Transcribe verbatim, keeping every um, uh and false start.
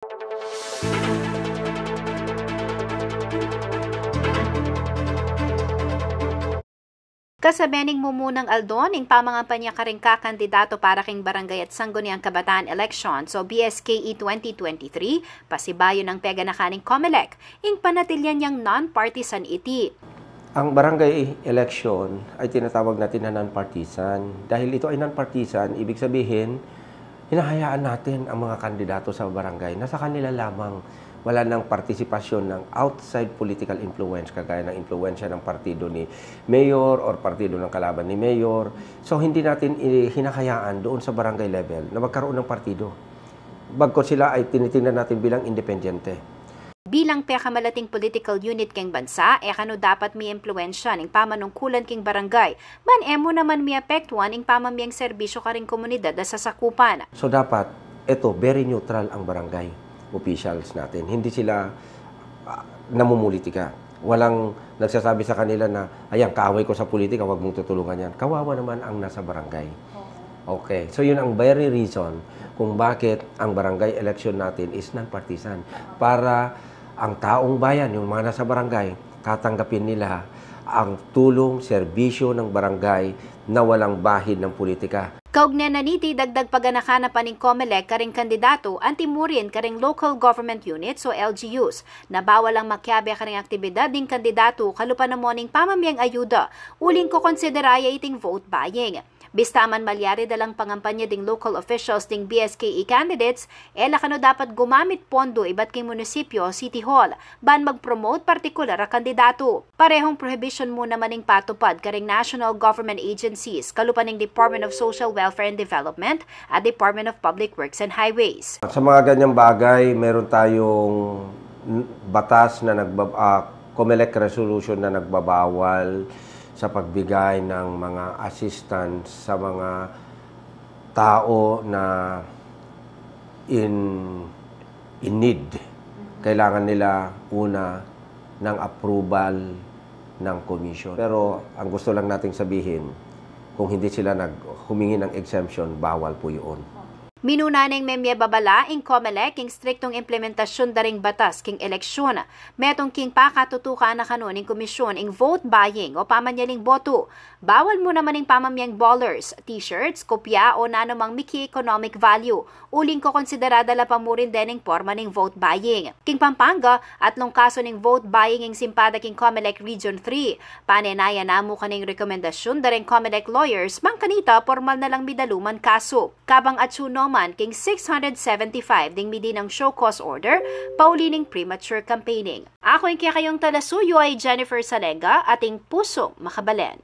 Kasabe ning mumunang aldo ning pamangampanya karing kakandidato para king Barangay at Sangguniang Kabataan Elections o B S K E twenty twenty-three, pasibayu nang peganakan ning Comelec ing panatilian yang non-partisan iti. Ang barangay election ay tinatawag natin na non-partisan. Dahil ito ay non-partisan, ibig sabihin, hinahayaan natin ang mga kandidato sa barangay. Nasa kanila lamang, wala nang partisipasyon ng outside political influence, kagaya ng impluwensya ng partido ni Mayor or partido ng kalaban ni Mayor. So, hindi natin i-, hinahayaan doon sa barangay level na magkaroon ng partido. Bagkos sila ay tinitingnan natin bilang independyente. Bilang pekamalating political unit king bansa, e kanu dapat miimpluwensya ning pamanungkulan king barangay, ban e mu naman miapektuan ing pamamyeng serbisyo karing komunidad a sasakupan. So, dapat, eto, very neutral ang barangay officials natin. Hindi sila, ah, namumulitika. Walang nagsasabi sa kanila na, "Ayan, kaaway ko sa politika, wag mong tutulungan yan." Kawawa naman ang nasa barangay. Okay, so yun ang very reason kung bakit ang barangay election natin is non-partisan. Para ang taong bayan, yung mga nasa barangay, tatanggapin nila ang tulong, serbisyo ng barangay na walang bahid ng politika. Kaugnay na niti, dagdag paganakan na pa ning Comelec karing kandidato anti mu rin karing local government units o L G Us na bawal lang makiabe karing aktibidad ding kandidato kalupa na mu ning pamamyeng ayuda uling kokonsidera ya iting vote buying. Bista man malyari da lang pangampanya ding local officials ding B S K E candidates, e la kanu dapat gumamit pondo ibat king munisipyo o city hall ban mag-promote partikular a kandidato. Parehong prohibition mu naman ing patupad karing national government agencies, kalupa ning Department of Social Welfare and Development at Department of Public Works and Highways. Sa mga ganyang bagay, meron tayong n-, batas na nagbab-, ah, Comelec resolution na nagbabawal sa pagbigay ng mga assistance sa mga tao na in, in need. Kailangan nila una ng approval ng commission. Pero ang gusto lang nating sabihin, kung hindi sila nag-, humingi ng exemption, bawal po yun. Minuna neng memye babala ing Comelec ing striktong implementasyun da ring batas king eleksyon. Metung king pakatutukan na kanu ning komisyon ing vote buying o pamanyaling boto. Bawal mu naman ing pamamyeng ballers, t-shirts, kopya o nanumang miki-economic value. Uling kokonsidera da la pa mu rin dening porma ning vote buying. King Pampanga, atlung kasu ning vote buying ing simpada king Comelec Region three. Panenayan na mu kaning rekomendasyun da ring Comelec lawyers, bang kanita pormal na lang midaluman kasu. Kabang atsu no man king six hundred seventy-five ding midinang show cause order, pauli ning premature campaigning. Aku ing kekayung talasuyu ay Jennifer Salenga, ating pusung makabalen.